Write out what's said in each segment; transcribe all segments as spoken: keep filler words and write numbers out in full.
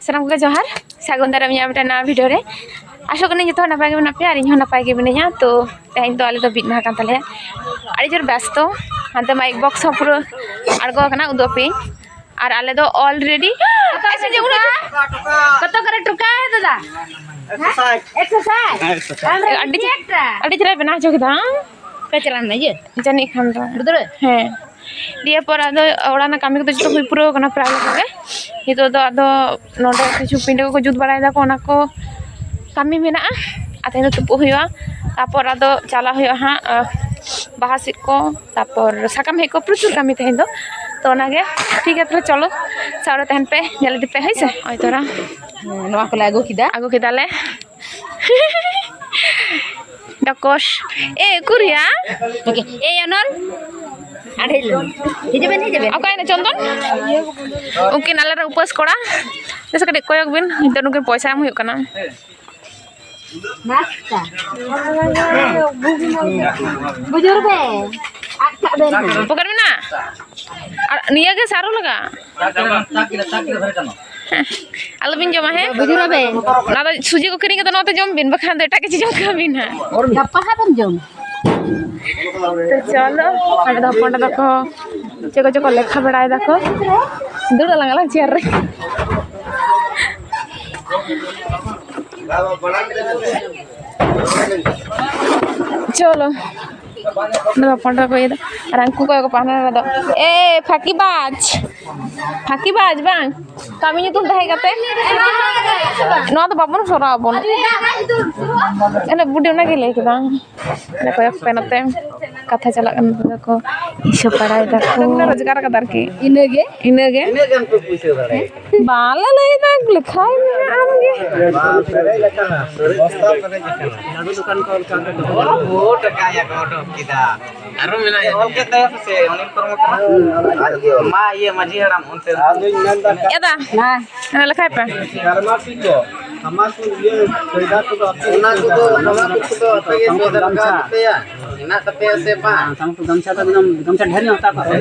ᱥᱟᱱᱟᱢ ᱠᱚᱜᱮ ᱡᱚᱦᱟᱨ, ᱥᱟᱹᱜᱩᱱ ᱫᱟᱨᱟᱢ ᱤᱧᱟᱹᱜ ᱢᱤᱫᱴᱮᱱ ᱱᱟᱣᱟ ᱵᱷᱤᱰᱤᱭᱳ ᱨᱮ᱾ ᱟᱥᱚᱜ ᱠᱟᱹᱱᱟᱹᱧ ᱡᱚᱛᱚ ᱦᱚᱲ ᱱᱟᱯᱟᱭ ᱜᱮ ᱢᱮᱱᱟᱜ ᱯᱮᱭᱟ ᱟᱨ ᱤᱧ ᱦᱚᱸ ᱱᱟᱯᱟᱭ ᱜᱮ ᱢᱤᱱᱟᱹᱧᱟ᱾ ᱛᱚ ᱛᱮᱦᱮᱧ ᱫᱚ ᱟᱞᱮ ᱫᱚ ᱵᱤᱫ ᱢᱟᱦᱟ ᱠᱟᱱ ᱛᱟᱞᱮᱭᱟ, ᱟᱹᱰᱤ ᱡᱳᱨ ᱵᱮᱥᱛᱚ᱾ ᱦᱟᱱᱛᱮ ᱢᱟᱭᱤᱠ ᱵᱚᱠᱥ ᱦᱚᱸ ᱯᱩᱨᱟᱹ ᱟᱬᱜᱚ ᱟᱠᱟᱱᱟ, ᱩᱫᱩᱜ ᱟᱯᱮᱭᱟᱹᱧ᱾ ᱟᱨ ᱟᱞᱮ ᱫᱚ already ᱠᱚᱛᱚ ᱠᱚᱨᱮ ᱴᱩᱠᱟ ᱦᱮ ᱫᱟᱫᱟ? ᱮᱠᱥᱚ ᱥᱟᱴ᱾ ᱟᱹᱰᱤ ᱟᱹᱰᱤ ᱪᱮᱦᱨᱟ ᱵᱮᱱᱟᱣ ᱦᱚᱪᱚ ᱠᱮᱫᱟ᱾ ᱯᱮ ᱪᱟᱞᱟᱣ ᱞᱮᱱᱟ ᱤᱭᱟᱹ? ᱡᱟᱹᱱᱤᱡ ᱠᱷᱟᱱ ᱫᱚ᱾ ᱦᱮᱸ᱾ ᱫᱤᱭᱮ ᱯᱚᱨ ᱟᱫᱚ ᱚᱲᱟᱜ ᱨᱮᱱᱟᱜ ᱠᱟᱹᱢᱤ ᱠᱚᱫᱚ ᱡᱚᱛᱚ ᱦᱩᱭ ᱯᱩᱨᱟᱹᱣ ᱠᱟᱱᱟ ᱯᱨᱟᱭ ᱞᱮᱠᱟ ᱜᱮ᱾ ᱱᱤᱛᱚᱜ ᱫᱚ ᱟᱫᱚ ᱱᱚᱰᱮ ᱠᱤᱪᱷᱩ ᱯᱤᱸᱰᱟᱹ ᱠᱚᱠᱚ ᱡᱩᱛ ᱵᱟᱲᱟᱭ ᱫᱟᱠᱚ, ᱚᱱᱟ ᱠᱚ ᱠᱟᱹᱢᱤ ᱢᱮᱱᱟᱜᱼᱟ᱾ ᱟᱨ ᱛᱮᱦᱮᱧ ᱫᱚ ᱛᱩᱯᱩᱜ ᱦᱩᱭᱩᱜᱼᱟ, ᱛᱟᱨᱯᱚᱨ ᱟᱫᱚ ᱪᱟᱞᱟᱜ ᱦᱩᱭᱩᱜᱼᱟ ᱦᱟᱸᱜ, ᱟᱸ, ᱵᱟᱦᱟ ᱥᱤᱫ ᱠᱚ, ᱛᱟᱨᱯᱚᱨ ᱥᱟᱠᱟᱢ ᱦᱮᱡ ᱠᱚ, ᱯᱨᱚᱪᱩᱨ ᱠᱟᱹᱢᱤ ᱛᱮᱦᱮᱧ ᱫᱚ᱾ ᱛᱚ ᱚᱱᱟᱜᱮ ᱴᱷᱤᱠ ᱜᱮᱭᱟ, ᱛᱟᱦᱞᱮ ᱪᱚᱞᱚ ᱥᱟᱶᱨᱮ ᱛᱟᱦᱮᱱ ᱯᱮ, ᱧᱮᱞ ᱤᱫᱤ ᱯᱮ, ᱦᱳᱭ ᱥᱮ? ᱱᱚᱜᱼᱚᱭ ᱛᱚᱨᱟ ᱱᱚᱣᱟ ᱠᱚᱞᱮ ᱟᱹᱜᱩ ᱠᱮᱫᱟ᱾ ᱟᱹᱜᱩ ᱠᱮᱫᱟᱞᱮ᱾ ᱰᱚᱠᱚᱥ᱾ ᱮ, ᱩᱠᱩᱨᱭᱟ? ᱮ, ᱚᱱᱚᱞ᱾ ᱟᱨ ᱦᱮᱡ ᱞᱮᱱ᱾ ᱦᱤᱡᱩᱜ ᱵᱮᱱ, ᱦᱤᱡᱩᱜ ᱵᱮᱱ᱾ ᱚᱠᱟᱭᱮᱱᱟ ᱪᱚᱱᱫᱚᱱ? ᱩᱱᱠᱤᱱ ᱟᱞᱮ ᱨᱮ ᱩᱯᱟᱹᱥ ᱠᱚᱲᱟ᱾ ᱵᱮᱥ ᱠᱟᱹᱴᱤᱡ ᱠᱚᱭᱚᱜ ᱵᱤᱱ, ᱱᱤᱛᱚᱜ ᱱᱩᱠᱤᱱ ᱯᱚᱭᱥᱟ ᱮᱢ ᱦᱩᱭᱩᱜ ᱠᱟᱱᱟ᱾ ᱱᱟᱥᱛᱟ᱾ ᱵᱩᱡᱩᱨ ᱵᱮ᱾ ᱟᱴ ᱠᱟᱜ ᱵᱮᱱ᱾ ᱯᱚᱠᱮᱴ ᱢᱮᱱᱟᱜᱼᱟ? ᱟᱨ ᱱᱤᱭᱟᱹ ᱜᱮ ᱥᱟᱨᱚ ᱞᱟᱜᱟᱜ᱾ ᱟᱞᱚᱵᱤᱱ ᱡᱚᱢᱟ, ᱦᱮᱸ? ᱵᱩᱡᱷᱟᱹᱣ ᱵᱮᱱ᱾ ᱚᱱᱟ ᱫᱚ ᱥᱩᱡᱤ ᱠᱚ ᱠᱤᱨᱤᱧ ᱠᱟᱛᱮ ᱱᱚᱣᱟ ᱛᱮ ᱡᱚᱢ ᱵᱤᱱ, ᱵᱟᱠᱷᱟᱱ ᱫᱚ ᱮᱴᱟᱜ ᱠᱤᱪᱷᱩ ᱡᱚᱢ ᱠᱟᱜ ᱵᱤᱱ ᱦᱟᱸᱜ᱾ ᱜᱟᱯᱟ ᱦᱟᱸᱜ ᱵᱚᱱ ᱡᱚᱢ᱾ ᱛᱚ ᱪᱚᱞᱚ, ᱚᱸᱰᱮ ᱫᱚ ᱦᱚᱯᱚᱱ ᱫᱟᱫᱟ ᱠᱚ ᱪᱮᱫ ᱠᱚᱪᱚ ᱠᱚ ᱞᱮᱠᱷᱟ ᱵᱟᱲᱟᱭ ᱫᱟᱠᱚ᱾ ᱫᱩᱲᱩᱵ ᱟᱞᱟᱝ ᱟᱞᱟᱝ ᱪᱮᱭᱟᱨ ᱨᱮ᱾ ᱪᱚᱞᱚ᱾ ᱚᱱᱟ ᱫᱚ ᱯᱟᱸᱰᱟ ᱠᱚ ᱤᱭᱟᱹ ᱫᱟ᱾ ᱟᱨ ᱩᱱᱠᱩ ᱠᱚ ᱠᱚ ᱯᱟᱸᱰᱟ ᱫᱚ᱾ ᱮ, ᱯᱷᱟᱸᱠᱤ ᱵᱟᱡᱽ᱾ ᱯᱷᱟᱸᱠᱤ ᱵᱟᱡᱽ ᱵᱟᱝ? ᱠᱟᱹᱢᱤ ᱧᱩᱛᱩᱢ ᱛᱟᱦᱮᱸ ᱠᱟᱛᱮ᱾ ᱱᱚᱣᱟ ᱫᱚ ᱵᱟᱵᱚᱱ ᱥᱚᱨᱟᱣ ᱟᱵᱚᱱ᱾ ᱮᱱᱮ ᱵᱩᱰᱤ ᱚᱱᱟ ᱜᱮ ᱞᱟᱹᱭ ᱠᱮᱫᱟ᱾ ᱚᱱᱮ ᱠᱚᱭᱚᱜ ᱯᱮ ᱱᱚᱛᱮ᱾ ᱠᱟᱛᱷᱟ ᱪᱟᱞᱟᱜ ᱠᱟᱱᱟ ᱱᱚᱛᱮ ᱫᱚᱠᱚ ᱦᱤᱥᱟᱹᱵ ᱵᱟᱲᱟᱭ ᱫᱟᱠᱚ᱾ ᱨᱳᱡᱽᱜᱟᱨ ᱠᱟᱫᱟ ᱟᱨᱠᱤ᱾ ᱤᱱᱟᱹᱜᱮ? ᱤᱱᱟᱹᱜᱮ᱾ ᱤᱱᱟᱹᱜ ᱜᱟᱱ ᱯᱮ ᱯᱩᱭᱥᱟᱹ ᱫᱟᱲᱮᱭᱟᱜᱼᱟ᱾ ᱵᱟᱞᱮ ᱞᱟᱹᱭᱫᱟ, ᱞᱮᱠᱷᱟᱭ ᱢᱮ ᱟᱢᱜᱮ᱾ ᱵᱟᱝ, ᱯᱮᱨᱮᱡ ᱟᱠᱟᱱᱟ᱾ ᱵᱚᱥᱛᱟ ᱯᱮᱨᱮᱡ ᱟᱠᱟᱱᱟ᱾ ᱞᱟᱹᱰᱩ ᱫᱚᱠᱟᱱ ᱠᱚ ᱚᱞ ᱠᱟᱜ ᱫᱚ᱾ ᱚ, ᱴᱟᱠᱟ ᱭᱟ ᱠᱚ ᱚᱰᱚᱠ ᱠᱮᱫᱟ᱾ ᱟᱨᱚ ᱢᱮᱱᱟᱭᱟ᱾ ᱚᱞ ᱠᱮᱫ ᱛᱟᱭᱟ ᱥᱮ ᱪᱮᱫ? ᱩᱱᱤ ᱯᱨᱚᱢᱚᱴ ᱠᱟᱱᱟ? ᱟᱡ ᱜᱮ ᱚᱞ᱾ ᱢᱟ, ᱤᱭᱟᱹ, ᱢᱟᱹᱡᱷᱤ ᱦᱟᱲᱟᱢ ᱚᱱᱛᱮ᱾ ᱟᱫᱚᱧ ᱢᱮᱱᱫᱟ ᱮᱫᱟ᱾ ᱦᱮᱸ᱾ ᱦᱮᱸ, ᱞᱮᱠᱷᱟᱭ ᱯᱮ᱾ ᱠᱟᱨᱢᱟᱥᱤ ᱠᱚ᱾ ᱚᱱᱟ ᱠᱚᱫᱚ, ᱚᱱᱟ ᱠᱚᱫᱚ ᱟᱯᱮ ᱜᱮ ᱥᱚᱭᱫᱟ ᱞᱟᱜᱟᱣ ᱛᱟᱯᱮᱭᱟ᱾ ᱦᱮᱱᱟᱜ ᱛᱟᱯᱮᱭᱟ ᱥᱮ ᱵᱟᱝ? ᱥᱟᱢᱟᱠᱩ ᱜᱟᱢᱪᱷᱟ ᱫᱚ ᱮᱠᱫᱚᱢ ᱜᱟᱢᱪᱷᱟ ᱰᱷᱮᱨ ᱧᱚᱜ ᱦᱟᱛᱟᱣ ᱠᱚᱜ ᱯᱮ᱾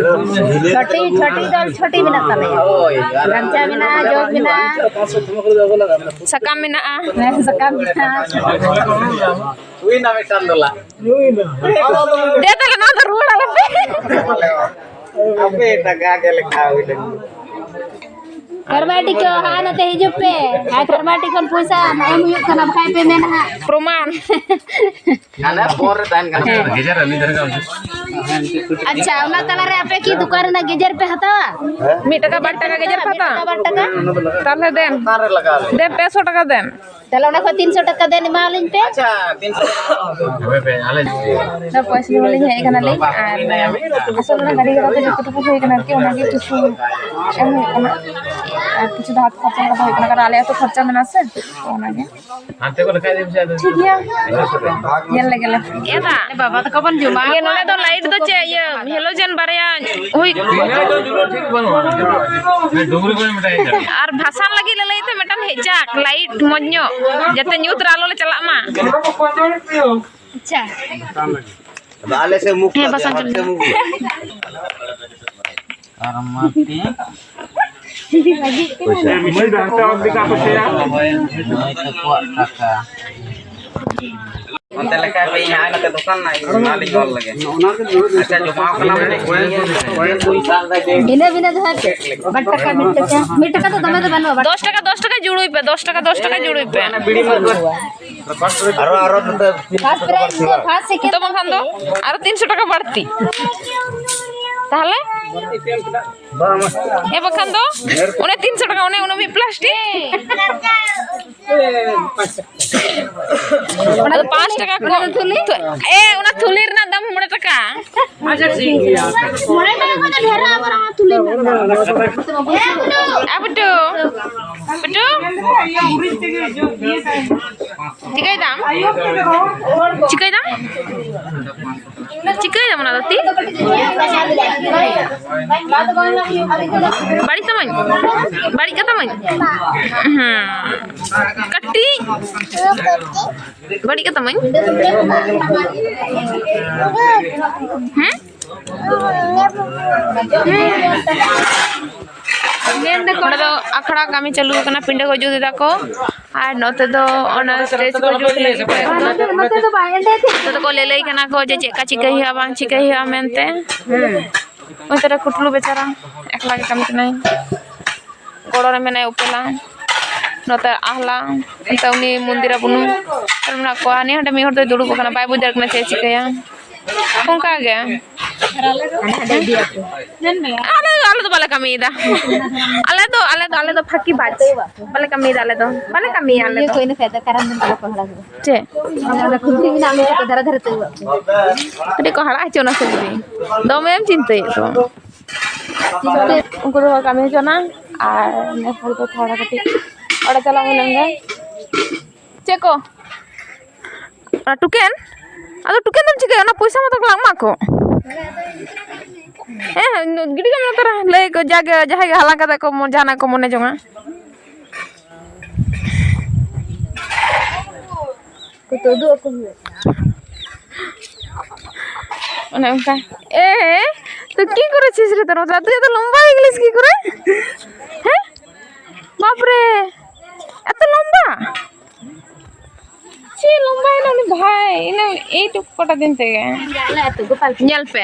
ᱪᱷᱚᱴᱤ, ᱪᱷᱚᱴᱤ ᱫᱚᱞ ᱪᱷᱚᱴᱤ ᱢᱮᱱᱟᱜ ᱛᱟᱞᱮᱭᱟ᱾ ᱦᱳᱭ, ᱟᱨ ᱜᱟᱢᱪᱷᱟ ᱢᱮᱱᱟᱜᱼᱟ, ᱡᱚᱜᱽ ᱢᱮᱱᱟᱜᱼᱟ᱾ ᱥᱟᱠᱟᱢ ᱢᱮᱱᱟᱜᱼᱟ᱾ ᱦᱮᱸ, ᱥᱟᱠᱟᱢ ᱢᱮᱱᱟᱜᱼᱟ᱾ ᱦᱩᱭᱱᱟ ᱢᱤᱫᱴᱟᱝ ᱫᱚᱞᱟ᱾ ᱫᱮ ᱛᱟᱦᱞᱮ ᱱᱚᱣᱟ ᱫᱚ ᱨᱩᱣᱟᱹᱲ ᱟᱞᱮ ᱯᱮ᱾ ᱟᱯᱮ ᱴᱟᱠᱟ ᱜᱮ ᱞᱮᱠᱷᱟ ᱦᱩᱭ ᱞᱮᱱ᱾ ᱠᱷᱟᱨᱢᱟᱴᱤ ᱠᱚ, ᱦᱟᱸ, ᱱᱚᱛᱮ ᱦᱤᱡᱩᱜ ᱯᱮ᱾ ᱟᱨ ᱠᱷᱟᱨᱢᱟᱴᱤ ᱠᱷᱚᱱ ᱯᱚᱭᱥᱟ ᱮᱢ ᱦᱩᱭᱩᱜ ᱠᱟᱱᱟ, ᱵᱟᱠᱷᱟᱡ ᱯᱮ ᱢᱮᱱᱟ ᱦᱟᱸᱜ᱾ ᱯᱨᱚᱢᱟᱱ᱾ ᱦᱟᱱᱟ ᱯᱷᱳᱱ ᱨᱮ ᱛᱟᱦᱮᱱ ᱠᱟᱱᱟ᱾ ᱦᱮᱸ᱾ ᱟᱪᱪᱷᱟ, ᱚᱱᱟ ᱛᱟᱞᱟᱨᱮ ᱟᱯᱮ ᱠᱤ ᱫᱚᱠᱟᱱ ᱨᱮᱱᱟᱜ ᱜᱮᱡᱮᱨ ᱯᱮ ᱦᱟᱛᱟᱣᱟ? ᱢᱤᱫ ᱴᱟᱠᱟ, ᱵᱟᱨ ᱴᱟᱠᱟ ᱜᱮᱡᱮᱨ ᱯᱮ ᱦᱟᱛᱟᱣᱟ? ᱢᱤᱫ ᱴᱟᱠᱟ, ᱵᱟᱨ ᱴᱟᱠᱟ? ᱛᱟᱦᱞᱮ ᱫᱮᱱ᱾ ᱚᱠᱟᱨᱮ ᱞᱟᱜᱟᱣ ᱞᱮ? ᱫᱮᱱ, ᱯᱮ ᱥᱚ ᱴᱟᱠᱟ ᱫᱮᱱ᱾ ᱛᱟᱦᱞᱮ ᱚᱱᱟ ᱠᱷᱚᱱ ᱛᱤᱱ ᱥᱚ ᱴᱟᱠᱟ ᱫᱮᱱ ᱮᱢᱟᱣᱟᱞᱤᱧ ᱯᱮ᱾ ᱟᱪᱪᱷᱟ, ᱛᱤᱱ ᱥᱚ᱾ ᱦᱳᱭ ᱯᱮ, ᱟᱞᱮ ᱫᱚ ᱯᱚᱭᱥᱟ ᱞᱤᱧ ᱦᱮᱡ ᱠᱟᱱᱟᱞᱤᱧ, ᱟᱨ ᱟᱥᱚᱞ ᱚᱱᱟ ᱜᱟᱹᱰᱤ ᱜᱷᱚᱲᱟ ᱠᱚ ᱡᱚᱛᱚ ᱴᱩᱠᱩ ᱦᱩᱭ ᱠᱟᱱᱟ ᱟᱨᱠᱤ, ᱚᱱᱟᱜᱮ ᱠᱤᱪᱷᱩ ᱮᱢ ᱦᱩᱭᱩᱜ ᱠᱟᱱᱟ, ᱟᱨ ᱠᱤᱪᱷᱩ ᱫᱚ ᱦᱟᱛ ᱠᱷᱚᱨᱪᱟ ᱞᱮᱠᱟ ᱫᱚ ᱦᱩᱭᱩᱜ ᱠᱟᱱᱟ, ᱠᱟᱨᱚᱱ ᱟᱞᱮᱭᱟᱜ ᱛᱚ ᱠᱷᱚᱨᱪᱟ ᱢᱮᱱᱟᱜᱼᱟ ᱥᱮ, ᱛᱚ ᱚᱱᱟᱜᱮ᱾ ᱦᱟᱱᱛᱮ ᱠᱚ ᱞᱮᱠᱷᱟᱭ ᱫᱮ ᱥᱮ ᱟᱫᱚ ᱴᱷᱤᱠ ᱜᱮᱭᱟ, ᱧᱮᱞ ᱞᱮᱜᱮ ᱞᱮ᱾ ᱮᱫᱟ, ᱵᱟᱵᱟ ᱛᱟᱠᱚ ᱵᱚᱱ ᱡᱚᱢᱟ᱾ ᱤᱭᱟᱹ, ᱱᱚᱰᱮ ᱫᱚ ᱞᱟᱭᱤᱴ ᱫᱚ ᱪᱮᱫ, ᱤᱭᱟᱹ, ᱦᱮᱞᱳᱡᱮᱱ ᱵᱟᱨᱭᱟ ᱦᱩᱭ᱾ ᱟᱨ ᱵᱷᱟᱥᱟᱱ ᱞᱟᱹᱜᱤᱫ ᱞᱟᱹᱞᱟᱹᱭ ᱛᱮ ᱢᱤᱫᱴᱟᱝ ᱦᱮᱡ ᱡᱟᱠ, ᱞᱟᱭᱤᱴ ᱢᱚᱡᱽ ᱧᱚᱜ, ᱡᱟᱛᱮ ᱧᱩᱛ ᱨᱮ ᱟᱞᱚ ᱞᱮ ᱪᱟᱞᱟᱜ ᱢᱟ᱾ ᱟᱪᱪᱷᱟ᱾ ᱟᱫᱚ ᱟᱞᱮ ᱥᱮᱫ ᱢᱩᱠ ᱦᱮᱸ, ᱠᱟᱜ ᱵᱟᱥᱟᱱ ᱦᱚᱲ ᱪᱚᱞᱚ᱾ ᱥᱮᱫ ᱢᱩᱠ ᱞᱟᱜ᱾ ᱟᱨ ᱢᱟᱛᱤ ᱢᱟᱹᱭ ᱫᱚ ᱦᱟᱱᱛᱮ ᱚᱛ ᱫᱤᱠᱟ ᱠᱚ ᱥᱮᱭᱟ᱾ ᱢᱟᱹᱭ ᱛᱟᱠᱚᱣᱟᱜ ᱴᱟᱠᱟ᱾ ᱚᱱᱛᱮ ᱞᱮᱠᱟ ᱯᱮ ᱤᱧ ᱦᱟᱸᱜ ᱱᱚᱛᱮ ᱫᱚᱠᱟᱱ ᱱᱟᱜ ᱤᱧ ᱮᱢᱟ ᱞᱤᱧ ᱚᱞ ᱞᱟᱹᱜᱤᱫ᱾ ᱟᱪᱪᱷᱟ, ᱡᱚᱢᱟᱣ ᱠᱟᱱᱟ ᱢᱟᱱᱮ᱾ ᱵᱷᱤᱱᱟᱹ ᱵᱷᱤᱱᱟᱹ ᱫᱚ ᱦᱮᱸ ᱪᱮᱫ? ᱵᱟᱨ ᱴᱟᱠᱟ, ᱢᱤᱫ ᱴᱟᱠᱟ᱾ ᱢᱤᱫ ᱴᱟᱠᱟ ᱫᱚ ᱫᱚᱢᱮ ᱫᱚ ᱵᱟᱹᱱᱩᱜᱼᱟ᱾ ᱵᱟᱨ ᱫᱚᱥ ᱴᱟᱠᱟ, ᱫᱚᱥ ᱴᱟᱠᱟ ᱡᱩᱲᱩᱭ ᱯᱮ, ᱫᱚᱥ ᱴᱟᱠᱟ, ᱫᱚᱥ ᱴᱟᱠᱟ ᱡᱩᱲᱩᱭ ᱯᱮ᱾ ᱵᱤᱲᱤ ᱢᱟ ᱫᱚ᱾ ᱟᱨᱚ, ᱟᱨᱚ ᱱᱚᱛᱮ ᱯᱷᱟᱥᱴ ᱯᱨᱟᱭᱤᱡᱽ ᱫᱚ ᱯᱷᱟᱥᱴ ᱥᱮᱠᱮᱱᱰ᱾ ᱛᱚ ᱵᱟᱝᱠᱷᱟᱱ ᱫᱚ ᱟᱨᱚ ᱛᱤᱱᱥᱚ ᱴᱟᱠᱟ ᱵᱟᱹᱲᱛᱤ᱾ ᱛᱟᱦᱞᱮ? ᱵᱟᱝ᱾ ᱦᱮᱸ, ᱵᱟᱠᱷᱟᱱ ᱫᱚ ᱚᱱᱮ ᱛᱤᱱᱥᱚ ᱴᱟᱠᱟ, ᱚᱱᱮ ᱩᱱᱟᱹᱜ ᱢᱤᱫ ᱯᱞᱟᱥᱴᱤᱠ᱾ ᱚᱱᱟ ᱫᱚ ᱯᱟᱸᱪ ᱴᱟᱠᱟ ᱠᱚᱢ᱾ ᱚᱱᱟ ᱫᱚ ᱛᱷᱩᱞᱤ? ᱮ, ᱚᱱᱟ ᱛᱷᱩᱞᱤ ᱨᱮᱱᱟᱜ ᱫᱟᱢ ᱢᱚᱬᱮ ᱴᱟᱠᱟ᱾ ᱟᱪᱪᱷᱟ, ᱴᱷᱤᱠ ᱜᱮᱭᱟ᱾ ᱢᱚᱬᱮ ᱴᱟᱠᱟ ᱠᱷᱚᱱ ᱫᱚ ᱰᱷᱮᱨᱚᱜᱼᱟ, ᱵᱟᱨᱚᱝ ᱛᱩᱞᱤ ᱢᱮ᱾ ᱟ, ᱵᱤᱴᱩ, ᱵᱤᱴᱩ, ᱪᱤᱠᱟᱹᱭ ᱫᱟᱢ? ᱪᱤᱠᱟᱹᱭ ᱫᱟᱢ? ᱪᱤᱠᱟᱹᱭ ᱫᱟᱢ ᱚᱱᱟ ᱫᱚ ᱛᱤ? ᱵᱟᱹᱲᱤᱡ ᱛᱟᱢᱟᱹᱧ? ᱵᱟᱹᱲᱤᱡ ᱠᱟᱛᱟᱢ? ᱦᱮᱸ, ᱠᱟᱹᱴᱤᱡ ᱵᱟᱹᱲᱤᱡ ᱠᱟᱛᱟᱢᱟᱹᱧ᱾ ᱦᱮᱸ? ᱱᱚᱸᱰᱮ ᱫᱚ ᱟᱠᱷᱲᱟ ᱠᱟᱹᱢᱤ ᱪᱟᱹᱞᱩ ᱟᱠᱟᱱᱟ, ᱯᱤᱸᱰᱟᱹ ᱠᱚ ᱡᱩᱛ ᱮᱫᱟ ᱠᱚ᱾ ᱟᱨ ᱱᱚᱛᱮ ᱫᱚ ᱚᱱᱟ ᱥᱴᱮᱡᱽ ᱠᱚ ᱡᱩᱛ ᱞᱟᱹᱜᱤᱫ ᱛᱮ ᱱᱚᱛᱮ ᱫᱚᱠᱚ ᱞᱟᱹᱞᱟᱹᱭ ᱠᱟᱱᱟ ᱠᱚ ᱡᱮ ᱪᱮᱫ ᱞᱮᱠᱟ ᱪᱤᱠᱟᱹᱭ ᱦᱩᱭᱩᱜᱼᱟ, ᱵᱟᱝ ᱪᱤᱠᱟᱹᱭ ᱦᱩᱭᱩᱜᱼᱟ ᱢᱮᱱᱛᱮ᱾ ᱚᱱᱛᱮ ᱨᱮ ᱠᱩᱴᱞᱩ ᱵᱮᱪᱟᱨᱟ ᱮᱠᱞᱟ ᱜᱮ ᱠᱟᱹᱢᱤ ᱠᱟᱱᱟᱭ, ᱜᱚᱲᱚ ᱨᱮ ᱢᱮᱱᱟᱭ ᱩᱯᱮᱞᱟ, ᱱᱚᱛᱮ ᱟᱦᱞᱟ, ᱱᱚᱛᱮ ᱩᱱᱤ ᱢᱚᱱᱫᱤᱨᱟ ᱵᱩᱱᱩ ᱢᱮᱱᱟᱜ ᱠᱚᱣᱟ᱾ ᱱᱤᱭᱟᱹ ᱦᱟᱸᱰᱮ ᱢᱤᱫ ᱦᱚᱲ ᱫᱚᱭ ᱫᱩᱲᱩᱵ ᱟᱠᱟᱱᱟ, ᱵᱟᱭ ᱵᱩᱡᱽ ᱫᱟᱲᱮᱭᱟᱜ ᱠᱟᱱᱟ ᱪᱮᱫ ᱮ ᱪᱤᱠᱟᱹᱭᱟ᱾ ᱚᱱᱠᱟ ᱜᱮ᱾ ᱟᱞᱮ, ᱟᱞᱮ ᱫᱚ ᱵᱟᱞᱮ ᱠᱟᱹᱢᱤᱭᱮᱫᱟ᱾ ᱟᱞᱮ ᱫᱚ, ᱟᱞᱮ ᱫᱚ, ᱟᱞᱮ ᱫᱚ ᱯᱷᱟᱸᱠᱤ ᱵᱟᱡᱽ᱾ ᱵᱟᱞᱮ ᱠᱟᱹᱢᱤᱭᱮᱫᱟ ᱟᱞᱮ ᱫᱚ᱾ ᱵᱟᱞᱮ ᱠᱟᱹᱢᱤᱭᱟ ᱟᱞᱮ ᱫᱚ᱾ ᱪᱮᱫ? ᱠᱟᱹᱴᱤᱡ ᱠᱚ ᱦᱟᱨᱟᱜ ᱦᱚᱪᱚ ᱚᱱᱟ ᱥᱚᱵᱽᱡᱤ᱾ ᱫᱚᱢᱮᱢ ᱪᱤᱱᱛᱟᱹᱭᱮᱫ ᱫᱚ᱾ ᱩᱱᱠᱩ ᱫᱚᱠᱚ ᱠᱟᱹᱢᱤ ᱦᱚᱪᱚ ᱚᱱᱟ᱾ ᱟᱨ ᱱᱮ ᱦᱚᱲ ᱫᱚ ᱛᱷᱚᱲᱟ ᱠᱟᱹᱴᱤᱡ ᱚᱲᱟᱜ ᱪᱟᱞᱟᱣ ᱦᱩᱭ ᱞᱮᱱ ᱜᱮ᱾ ᱪᱮᱫ ᱠᱚ? ᱚᱱᱟ ᱴᱩᱠᱮᱱ? ᱟᱫᱚ ᱴᱩᱠᱮᱱ ᱫᱚᱢ ᱪᱤᱠᱟᱹᱭᱟ? ᱚᱱᱟ ᱯᱚᱭᱥᱟ ᱢᱟ ᱛᱟᱠᱚ ᱮᱢᱟ ᱠᱚ᱾ ᱦᱮᱸ, ᱜᱤᱰᱤ ᱠᱟᱜ ᱢᱮ ᱱᱚᱛᱮ ᱨᱮ᱾ ᱞᱟᱹᱭ ᱠᱚ ᱡᱟᱜᱮ ᱡᱟᱦᱟᱸᱭ ᱜᱮ ᱦᱟᱞᱟᱝ ᱠᱟᱛᱮ ᱠᱚ ᱢᱚ-, ᱡᱟᱦᱟᱱᱟᱜ ᱠᱚ ᱢᱚᱱᱮ ᱡᱚᱝᱟ᱾ ᱠᱚ ᱛᱩᱫᱩᱜ ᱟᱠᱚ ᱦᱩᱭᱩᱜ᱾ ᱚᱱᱮ ᱚᱱᱠᱟ᱾ ᱮ, ᱛᱩ ᱠᱤ ᱠᱚᱨᱮᱪᱷᱤᱥ ᱨᱮ ᱛᱚᱨ ᱢᱚᱛᱞᱚᱵ, ᱛᱩ ᱮᱛᱚ ᱞᱚᱢᱵᱟ ᱦᱚᱭ ᱜᱮᱞᱤᱥ ᱠᱤ ᱠᱚᱨᱮ? ᱦᱮᱸ? ᱵᱟᱯ ᱨᱮ, ᱮᱛᱚ ᱞᱚᱢᱵᱟ? ᱪᱮᱫ ᱞᱚᱢᱵᱟ ᱦᱮᱱᱟᱜ ᱩᱱᱤ ᱵᱷᱟᱭ, ᱤᱱᱟᱹ ᱮᱭᱤᱴ ᱠᱚᱴᱟ ᱫᱤᱱ ᱛᱮᱜᱮ᱾ ᱧᱮᱞ ᱯᱮ,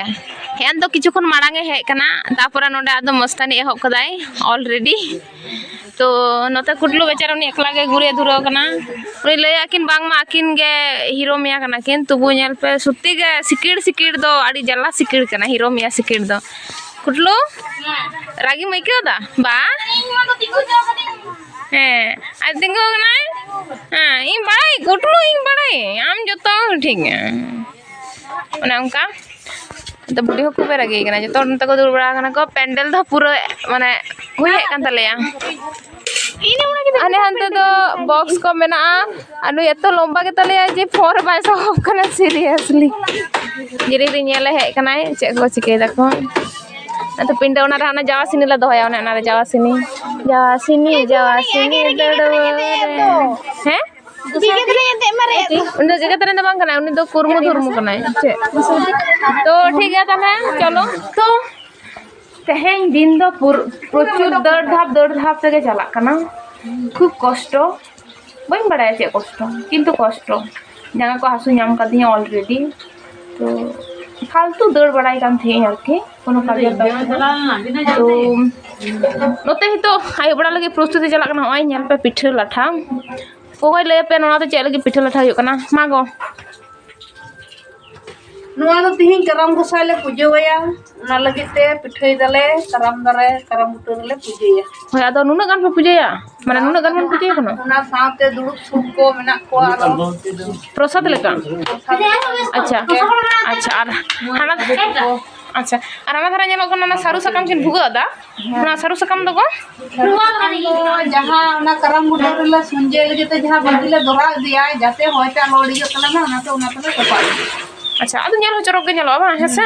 ᱦᱮᱱ ᱫᱚ ᱠᱤᱪᱷᱩ ᱠᱷᱚᱱ ᱢᱟᱲᱟᱝ ᱮ ᱦᱮᱡ ᱠᱟᱱᱟ, ᱛᱟᱯᱚᱨᱮ ᱱᱚᱰᱮ ᱟᱫᱚ ᱢᱚᱥᱛᱟᱱᱤ ᱮᱦᱚᱵ ᱠᱟᱫᱟᱭ already᱾ ᱛᱚ ᱱᱚᱛᱮ ᱠᱩᱴᱞᱩ ᱵᱮᱪᱟᱨᱟ ᱩᱱᱤ ᱮᱠᱞᱟ ᱜᱮ ᱜᱩᱨᱮ ᱫᱷᱩᱨᱟᱹᱣ ᱠᱟᱱᱟ᱾ ᱩᱱᱤ ᱞᱟᱹᱭᱟ ᱠᱤᱱ ᱵᱟᱝᱢᱟ ᱟᱹᱠᱤᱱ ᱜᱮ ᱦᱤᱨᱳ ᱢᱤᱭᱟ ᱠᱟᱱᱟ ᱠᱤᱱ, ᱛᱚᱵᱩ ᱧᱮᱞ ᱯᱮ ᱥᱚᱛᱛᱤ ᱜᱮ ᱥᱤᱠᱤᱲ ᱥᱤᱠᱤᱲ ᱫᱚ ᱟᱹᱰᱤ ᱡᱟᱞᱟ ᱥᱤᱠᱤᱲ ᱠᱟᱱᱟ ᱦᱤᱨᱳ ᱢᱤᱭᱟ ᱥᱤᱠᱤᱲ ᱫᱚ᱾ ᱠᱩᱴᱞᱩ, ᱨᱟᱹᱜᱤᱢ ᱟᱹᱭᱠᱟᱹᱣ ᱫᱟ? ᱵᱟ᱾ ᱦᱮᱸ, ᱟᱡ ᱛᱤᱸᱜᱩ ᱠᱟᱱᱟᱭ᱾ ᱦᱮᱸ, ᱤᱧ ᱵᱟᱲᱟᱭ, ᱠᱩᱴᱞᱩ, ᱤᱧ ᱵᱟᱲᱟᱭ, ᱟᱢ ᱡᱚᱛᱚ ᱴᱷᱤᱠ ᱜᱮᱭᱟ᱾ ᱚᱱᱮ ᱚᱱᱠᱟ᱾ ᱟᱫᱚ ᱵᱩᱰᱷᱤ ᱦᱚᱸ ᱠᱷᱩᱵᱮ ᱨᱟᱹᱜᱤ ᱠᱟᱱᱟ᱾ ᱡᱚᱛᱚ ᱦᱚᱲ ᱱᱚᱛᱮ ᱠᱚ ᱫᱩᱲᱩᱵ ᱵᱟᱲᱟ ᱟᱠᱟᱱᱟ ᱠᱚ, ᱯᱮᱱᱰᱮᱞ ᱫᱚ ᱯᱩᱨᱟᱹ ᱢᱟᱱᱮ ᱦᱩᱭ ᱦᱮᱡ ᱠᱟᱱ ᱛᱟᱞᱮᱭᱟ᱾ ᱦᱟᱱᱮ ᱦᱟᱱᱛᱮ ᱫᱚ ᱵᱚᱠᱥ ᱠᱚ ᱢᱮᱱᱟᱜᱼᱟ, ᱟᱨ ᱱᱩᱭ ᱮᱛᱚ ᱞᱚᱢᱵᱟ ᱜᱮᱛᱟᱞᱮᱭᱟ ᱡᱮ ᱯᱷᱳᱱ ᱨᱮ ᱵᱟᱭ ᱥᱟᱦᱚᱵ ᱠᱟᱱᱟ, seriously᱾ ᱡᱤᱨᱤ ᱨᱮ ᱧᱮᱞᱮ ᱦᱮᱡ ᱠᱟᱱᱟᱭ, ᱪᱮᱫ ᱠᱚ ᱪᱤᱠᱟᱹᱭ ᱫᱟᱠᱚ᱾ ᱟᱫᱚ ᱯᱤᱸᱰᱟᱹ ᱚᱱᱟ ᱨᱮ ᱚᱱᱟ ᱡᱟᱣᱟ ᱥᱤᱱᱤ ᱞᱮ ᱫᱚᱦᱚᱭᱟ, ᱚᱱᱮ ᱚᱱᱟ ᱨᱮ ᱡᱟᱣᱟ ᱥᱤᱱᱤ᱾ ᱡᱟᱣᱟ ᱥᱤᱱᱤ, ᱡᱟᱣᱟ ᱥᱤᱱᱤ ᱫᱟᱹᱲᱣᱟᱹ ᱨᱮ᱾ ᱦᱮᱸ? ᱩᱱᱤ ᱫᱚ ᱜᱮᱜᱮᱛ ᱨᱮᱱ ᱫᱚ ᱵᱟᱝ ᱠᱟᱱᱟᱭ, ᱩᱱᱤ ᱫᱚ ᱠᱩᱨᱢᱩ ᱫᱷᱩᱨᱢᱩ ᱠᱟᱱᱟᱭ᱾ ᱪᱮᱫ? ᱛᱚ ᱴᱷᱤᱠ ᱜᱮᱭᱟ ᱛᱟᱦᱞᱮ, ᱪᱚᱞᱚ᱾ ᱛᱚ ᱛᱮᱦᱮᱧ ᱫᱤᱱ ᱫᱚ ᱯᱩᱨ-, ᱯᱨᱚᱪᱩᱨ ᱫᱟᱹᱲ ᱫᱷᱟᱯ, ᱫᱟᱹᱲ ᱫᱷᱟᱯ ᱛᱮᱜᱮ ᱪᱟᱞᱟᱜ ᱠᱟᱱᱟ᱾ ᱠᱷᱩᱵ ᱠᱚᱥᱴᱚ, ᱵᱟᱹᱧ ᱵᱟᱲᱟᱭᱟ ᱪᱮᱫ ᱠᱚᱥᱴᱚ, ᱠᱤᱱᱛᱩ ᱠᱚᱥᱴᱚ᱾ ᱡᱟᱸᱜᱟ ᱠᱚ ᱦᱟᱹᱥᱩ ᱧᱟᱢ ᱠᱟᱫᱤᱧᱟ already᱾ ᱛᱚ ᱯᱷᱟᱞᱛᱩ ᱫᱟᱹᱲ ᱵᱟᱲᱟᱭ ᱠᱟᱱ ᱛᱟᱦᱮᱸᱧ ᱟᱨᱠᱤ, ᱠᱳᱱᱳ ᱠᱟᱡᱮᱨ ᱵᱟᱝ ᱠᱟᱱᱟ᱾ ᱛᱚ ᱱᱚᱛᱮ ᱱᱤᱛᱚᱜ ᱟᱹᱭᱩᱵ ᱵᱮᱲᱟ ᱞᱟᱹᱜᱤᱫ ᱯᱨᱚᱥᱛᱩᱛᱤ ᱪᱟᱞᱟᱜ ᱠᱟᱱᱟ᱾ ᱱᱚᱜᱼᱚᱭ ᱧᱮᱞ ᱯᱮ, ᱯᱤᱴᱷᱟᱹ ᱞᱟᱴᱷᱟ᱾ ᱚᱠᱚᱭ ᱞᱟᱹᱭ ᱟᱯᱮ ᱱᱚᱣᱟ ᱫᱚ ᱪᱮᱫ ᱞᱟᱹᱜᱤᱫ ᱯᱤᱴᱷᱟᱹ ᱞᱟᱴᱷᱟ ᱦᱩᱭᱩᱜ ᱠᱟᱱᱟ? ᱢᱟ ᱜᱚ᱾ ᱱᱚᱣᱟ ᱫᱚ ᱛᱤᱦᱤᱧ ᱠᱟᱨᱟᱢ ᱜᱚᱸᱥᱟᱭ ᱞᱮ ᱯᱩᱡᱟᱹ ᱟᱭᱟ, ᱚᱱᱟ ᱞᱟᱹᱜᱤᱫ ᱛᱮ ᱯᱤᱴᱷᱟᱹᱭ ᱫᱟᱞᱮ ᱠᱟᱨᱟᱢ ᱫᱟᱨᱮ, ᱠᱟᱨᱟᱢ ᱵᱩᱴᱟᱹ ᱨᱮᱞᱮ ᱯᱩᱡᱟᱹᱭᱟ᱾ ᱦᱳᱭ, ᱟᱫᱚ ᱱᱩᱱᱟᱹᱜ ᱜᱟᱱ ᱯᱮ ᱯᱩᱡᱟᱹᱭᱟ? ᱢᱟᱱᱮ ᱱᱩᱱᱟᱹᱜ ᱜᱟᱱ ᱵᱚᱱ ᱯᱩᱡᱟᱹᱭᱟ ᱮᱠᱷᱚᱱᱳ? ᱚᱱᱟ ᱥᱟᱶᱛᱮ ᱫᱩᱲᱩᱵ ᱥᱩᱨ ᱠᱚ ᱢᱮᱱᱟᱜ ᱠᱚᱣᱟ, ᱟᱨᱚ ᱯᱨᱚᱥᱟᱫ ᱞᱮᱠᱟ? ᱯᱨᱚᱥᱟᱫ ᱞᱮᱠᱟ᱾ ᱟᱪᱪᱷᱟ, ᱟᱪᱪᱷᱟ, ᱟᱨ ᱦᱟᱱᱟ, ᱟᱪᱪᱷᱟ, ᱟᱨ ᱦᱟᱱᱟ ᱫᱷᱟᱨᱮ ᱧᱮᱞᱚᱜ ᱠᱟᱱᱟ, ᱚᱱᱟ ᱥᱟᱹᱨᱩ ᱥᱟᱠᱟᱢ ᱠᱤᱱ ᱵᱷᱩᱜᱟᱹᱜ ᱮᱫᱟ, ᱚᱱᱟ ᱥᱟᱹᱨᱩ ᱥᱟᱠᱟᱢ ᱫᱚ ᱜᱚ? ᱱᱚᱣᱟ ᱫᱚ ᱡᱟᱦᱟᱸ ᱚᱱᱟ ᱠᱟᱨᱟᱢ ᱵᱩᱴᱟᱹ ᱨᱮᱞᱮ ᱥᱩᱧᱡᱟᱹ ᱞᱟᱹᱜᱤᱫ ᱛᱮ ᱡᱟᱦᱟᱸ ᱵᱟᱹᱴᱤ ᱞᱮ ᱫᱚᱨᱟᱣ ᱤᱫᱤᱭᱟ, ᱡᱟᱛᱮ ᱦᱚᱭ ᱛᱮ ᱟᱞᱚ ᱤᱲᱤᱡᱚᱜ ᱛᱟᱞᱮ ᱢᱟ, ᱚᱱᱟᱛᱮ ᱚᱱᱟ ᱛᱮᱞᱮ ᱛᱚᱯᱟᱜ ᱤᱫᱤᱭᱟ᱾ ᱟᱪᱪᱷᱟ, ᱟᱫᱚ ᱧᱮᱞ ᱦᱚᱸ ᱪᱚᱨᱚᱠ ᱜᱮ ᱧᱮᱞᱚᱜᱼᱟ ᱵᱟᱝ, ᱦᱮᱸ ᱥᱮ?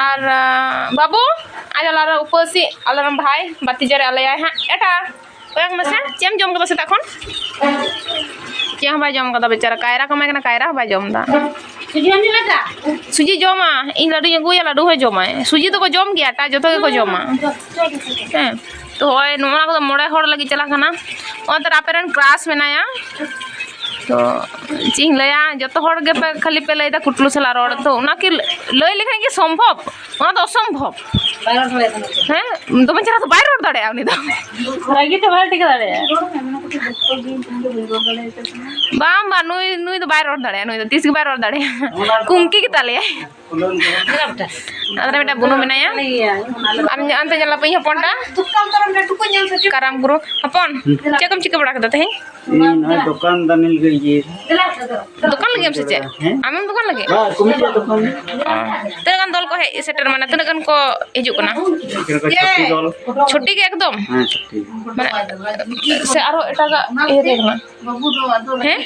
ᱟᱨ, ᱟᱸ, ᱵᱟᱹᱵᱩ, ᱟᱡ ᱟᱞᱟᱨᱮ ᱩᱯᱟᱹᱥᱤ, ᱟᱞᱟᱨᱮᱢ ᱵᱷᱟᱭ, ᱵᱟᱹᱛᱤ ᱡᱟᱨᱮ ᱟᱞᱮᱭᱟᱭ ᱦᱟᱸᱜ᱾ ᱮᱴᱟ, ᱠᱚᱭᱚᱜ ᱢᱮᱥᱮ, ᱪᱮᱫ ᱮᱢ ᱡᱚᱢ ᱠᱟᱫᱟ ᱥᱮᱛᱟᱜ ᱠᱷᱚᱱ? ᱪᱮᱫ ᱦᱚᱸ ᱵᱟᱭ ᱡᱚᱢ ᱠᱟᱫᱟ ᱵᱮᱪᱟᱨᱟ, ᱠᱟᱭᱨᱟ ᱠᱚ ᱮᱢᱟᱭ ᱠᱟᱱᱟ, ᱠᱟᱭᱨᱟ ᱦᱚᱸ ᱵᱟᱭ ᱡᱚᱢ ᱮᱫᱟ᱾ ᱥᱩᱡᱤ ᱦᱚᱸ ᱧᱩ ᱞᱮᱫᱟ? ᱥᱩᱡᱤ ᱡᱚᱢᱟ, ᱤᱧ ᱞᱟᱹᱰᱩᱧ ᱟᱹᱜᱩᱭᱟ, ᱞᱟᱹᱰᱩ ᱦᱚᱸᱭ ᱡᱚᱢᱟᱭ᱾ ᱥᱩᱡᱤ ᱫᱚᱠᱚ ᱡᱚᱢ ᱜᱮᱭᱟ, ᱮᱴᱟᱜ ᱡᱚᱛᱚ ᱜᱮᱠᱚ ᱡᱚᱢᱟ᱾ ᱦᱮᱸ, ᱛᱚ ᱦᱚᱸᱜᱼᱚᱭ ᱱᱚᱣᱟ ᱠᱚᱫᱚ ᱢᱚᱬᱮ ᱦᱚᱲ ᱞᱟᱹᱜᱤᱫ ᱪᱟᱞᱟᱜ ᱠᱟᱱᱟ᱾ ᱱᱚᱜᱼᱚᱭ ᱛᱚᱨᱟ ᱟᱯᱮ ᱨᱮᱱ crush ᱢᱮᱱᱟᱭᱟ, ᱛᱚ ᱪᱮᱫ ᱤᱧ ᱞᱟᱹᱭᱟ, ᱡᱚᱛᱚ ᱦᱚᱲ ᱜᱮᱯᱮ ᱠᱷᱟᱹᱞᱤ ᱯᱮ ᱞᱟᱹᱭᱫᱟ ᱠᱩᱴᱞᱩ ᱥᱟᱞᱟᱜ ᱨᱚᱲ, ᱛᱚ ᱚᱱᱟ ᱠᱤ ᱞᱟᱹᱭ ᱞᱮᱠᱷᱟᱱ ᱠᱤ ᱥᱚᱢᱵᱷᱚᱵ? ᱚᱱᱟ ᱫᱚ ᱚᱥᱚᱢᱵᱷᱚᱵ᱾ ᱵᱟᱭ ᱨᱚᱲ ᱫᱟᱲᱮᱭᱟᱜ ᱠᱟᱱᱟ᱾ ᱦᱮᱸ, ᱫᱚᱢᱮ ᱪᱮᱦᱨᱟ ᱫᱚ ᱵᱟᱭ ᱨᱚᱲ ᱫᱟᱲᱮᱭᱟᱜᱼᱟ ᱩᱱᱤ ᱫᱚ᱾ ᱨᱟᱹᱜᱤ ᱛᱮ ᱵᱟᱭ ᱴᱷᱤᱠᱟᱹ ᱫᱟᱲᱮᱭᱟᱜᱼᱟ᱾ ᱵᱟᱝ, ᱵᱟᱝ, ᱱᱩᱭ, ᱱᱩᱭ ᱫᱚ ᱵᱟᱭ ᱨᱚᱲ ᱫᱟᱲᱮᱭᱟᱜᱼᱟ, ᱱᱩᱭ ᱫᱚ ᱛᱤᱥ ᱜᱮ ᱵᱟᱭ ᱨᱚᱲ ᱫᱟᱲᱮᱭᱟᱜᱼᱟ᱾ ᱠᱩᱝᱠᱤ ᱜᱮ ᱛᱟᱞᱮᱭᱟᱭ᱾ ᱟᱫᱚ ᱢᱤᱫᱴᱟᱝ ᱵᱩᱱᱩ ᱢᱮᱱᱟᱭᱟ᱾ ᱟᱨ ᱚᱱᱛᱮ ᱧᱮᱞ ᱟᱯᱮ ᱤᱧ ᱦᱚᱯᱚᱱᱴᱟ᱾ ᱠᱟᱨᱟᱢ ᱜᱩᱨᱩ᱾ ᱦᱚᱯᱚᱱ, ᱪᱮᱫ ᱠᱚᱢ ᱪᱤᱠᱟᱹ ᱵᱟᱲᱟ ᱠᱮᱫᱟ ᱛᱮᱦᱮᱧ? ᱤᱧ ᱱᱚᱜᱼᱚᱭ ᱫᱚᱠᱟᱱ ᱫᱟᱹᱱᱤ ᱞᱟᱹᱜᱤᱫ ᱤᱭᱟᱹ᱾ ᱫᱚᱠᱟᱱ ᱞᱟᱹᱜᱤᱫ ᱮᱢ ᱥᱮ ᱪᱮᱫ? ᱦᱮᱸ? ᱟᱢᱮᱢ ᱫᱚᱠᱟᱱ ᱞᱟᱹᱜᱤᱫ? ᱵᱟ, ᱠᱚᱢᱤᱴᱤᱭᱟᱜ ᱫᱚᱠᱟᱱ᱾ ᱚ᱾ ᱛᱤᱱᱟᱹᱜ ᱜᱟᱱ ᱫᱚᱞ ᱠᱚ ᱦᱮᱡ ᱥᱮᱴᱮᱨ, ᱢᱟᱱᱮ ᱛᱤᱱᱟᱹᱜ ᱜᱟᱱ ᱠᱚ ᱦᱤᱡᱩᱜ ᱠᱟᱱᱟ? ᱪᱮᱫ ᱞᱮᱠᱟ ᱪᱷᱚᱴᱤ ᱫᱚᱞ? ᱪᱷᱚᱴᱤ ᱜᱮ ᱮᱠᱫᱚᱢ? ᱦᱮᱸ, ᱪᱷᱚᱴᱤ᱾ ᱢᱟᱱᱮ, ᱥᱮ ᱟᱨᱚ ᱮᱴᱟᱜᱟᱜ ᱤᱭᱟᱹ ᱛᱟᱦᱮᱸ ᱠᱟᱱᱟ? ᱦᱮᱸ?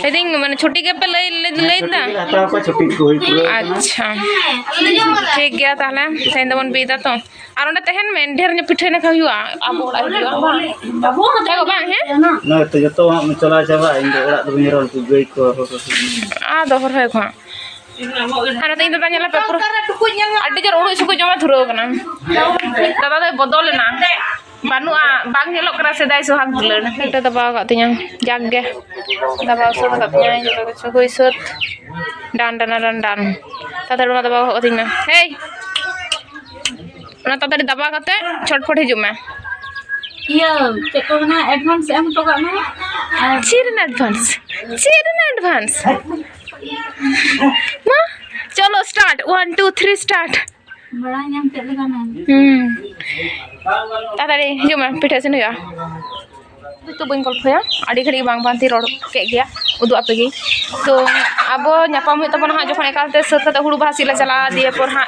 ᱞᱟᱹᱭᱫᱟᱹᱧ, ᱢᱟᱱᱮ, ᱪᱷᱩᱴᱤ ᱜᱮᱯᱮ ᱞᱟᱹᱭ, ᱞᱟᱹᱭ, ᱞᱟᱹᱭ ᱫᱟ? ᱦᱟᱛᱟᱣ ᱠᱚᱣᱟ, ᱪᱷᱩᱴᱤ ᱠᱚ ᱦᱩᱭ ᱯᱩᱨᱟᱹᱣ ᱠᱟᱱᱟ᱾ ᱟᱪᱪᱷᱟ, ᱴᱷᱤᱠ ᱜᱮᱭᱟ ᱛᱟᱦᱚᱞᱮ, ᱛᱮᱦᱮᱧ ᱫᱚᱵᱚᱱ ᱵᱤᱫᱟ ᱛᱚ᱾ ᱟᱨ ᱚᱸᱰᱮ ᱛᱟᱦᱮᱱ ᱢᱮ, ᱰᱷᱮᱨ ᱧᱚᱜ ᱯᱤᱴᱷᱟᱹ ᱤᱱᱟᱹ ᱠᱷᱟᱱ ᱦᱩᱭᱩᱜᱼᱟ, ᱟᱵᱚ ᱚᱲᱟᱜ ᱦᱤᱡᱩᱜᱼᱟ, ᱵᱟᱝ? ᱦᱮᱸ ᱜᱚ, ᱵᱟᱝ, ᱦᱮᱸ? ᱱᱚᱜᱼᱚᱭ ᱛᱚ ᱡᱚᱛᱚ ᱦᱟᱸᱜ ᱪᱟᱞᱟᱣ ᱪᱟᱵᱟᱜᱼᱟ, ᱤᱧ ᱫᱚ ᱚᱲᱟᱜ ᱫᱚ ᱵᱟᱹᱧ ᱨᱚᱲ ᱩᱱᱠᱩ ᱜᱟᱹᱭ ᱠᱚ ᱦᱚᱦᱚ ᱠᱟᱠᱚ᱾ ᱟᱫᱚ ᱦᱚᱨᱦᱚᱭ ᱠᱚ ᱦᱟᱸᱜ᱾ ᱟᱨ ᱱᱚᱛᱮ ᱤᱧ ᱫᱟᱫᱟ ᱧᱮᱞ ᱯᱮ, ᱯᱩᱨᱟᱹ ᱟᱹᱰᱤ ᱡᱳᱨ ᱩᱲᱩᱡ ᱥᱩᱠᱩᱡ ᱡᱚᱢᱮ ᱫᱷᱩᱨᱟᱹᱣ ᱠᱟᱱᱟ᱾ ᱫᱟᱫᱟ ᱫᱚᱭ ᱵᱚᱫᱚᱞ ᱮᱱᱟ, ᱵᱟᱹᱱᱩᱜᱼᱟ, ᱵᱟᱝ ᱧᱮᱞᱚᱜ ᱠᱟᱱᱟ ᱥᱮᱫᱟᱭ ᱥᱚᱦᱟᱜᱽ ᱫᱩᱞᱟᱹᱲ᱾ ᱯᱮᱴᱮ ᱫᱟᱵᱟᱣ ᱟᱠᱟᱫ ᱛᱤᱧᱟᱹ, ᱡᱟᱠ ᱜᱮ ᱫᱟᱵᱟᱣ ᱥᱟᱹᱛ ᱟᱠᱟᱫ ᱛᱤᱧᱟᱹ, ᱡᱚᱛᱚ ᱠᱤᱪᱷᱩ ᱦᱩᱭ ᱥᱟᱹᱛ᱾ ᱰᱟᱱ, ᱰᱟᱱ, ᱰᱟᱱ, ᱰᱟᱱ᱾ ᱛᱟᱲᱟᱛᱟᱲᱤ ᱚᱱᱟ ᱫᱟᱵᱟᱣ ᱠᱟᱜ ᱛᱤᱧ ᱢᱮ᱾ ᱦᱮᱭ! ᱚᱱᱟ ᱛᱟᱲᱟᱛᱟᱲᱤ ᱫᱟᱵᱟᱣ ᱠᱟᱛᱮ ᱪᱷᱚᱴᱯᱚᱴ ᱦᱤᱡᱩᱜ ᱢᱮ᱾ ᱤᱭᱟᱹ, ᱪᱮᱫ ᱠᱚ ᱢᱮᱱᱟ, advance ᱮᱢ ᱦᱚᱴᱚ ᱠᱟᱜ ᱢᱮ᱾ ᱟᱨ ᱪᱮᱫ ᱨᱮᱱᱟᱜ advance? ᱪᱮᱫ ᱨᱮᱱᱟᱜ advance? ᱢᱟ, ᱪᱚᱞᱚ start, one, two, three, start. ᱵᱟᱲᱟᱭ ᱧᱟᱢ ᱠᱮᱫ ᱞᱮᱠᱟ ᱢᱮ᱾ ᱦᱩᱸ᱾ ᱛᱟᱲᱟᱛᱟᱲᱤ ᱦᱤᱡᱩᱜ ᱢᱮ, ᱯᱤᱴᱷᱟᱹ ᱤᱥᱤᱱ ᱦᱩᱭᱩᱜᱼᱟ᱾ ᱱᱤᱛᱚᱜ ᱵᱟᱹᱧ ᱜᱚᱞᱯᱷᱚᱭᱟ, ᱟᱹᱰᱤ ᱜᱷᱟᱹᱲᱤᱡ ᱵᱟᱝ ᱵᱟᱝ ᱛᱮ ᱨᱚᱲ ᱠᱮᱫ ᱜᱮᱭᱟ, ᱩᱫᱩᱜ ᱟᱯᱮ ᱜᱮ᱾ ᱛᱚ ᱟᱵᱚ ᱧᱟᱯᱟᱢ ᱦᱩᱭᱩᱜ ᱛᱟᱵᱚᱱᱟ ᱦᱟᱸᱜ, ᱡᱚᱠᱷᱚᱱ ᱮᱠᱟᱞ ᱛᱮ ᱥᱟᱹᱛ ᱠᱟᱛᱮ ᱦᱩᱲᱩ ᱵᱟᱦᱟ ᱥᱤᱫ ᱞᱮ ᱪᱟᱞᱟᱜᱼᱟ, ᱫᱤᱭᱮ ᱯᱚᱨ ᱦᱟᱸᱜ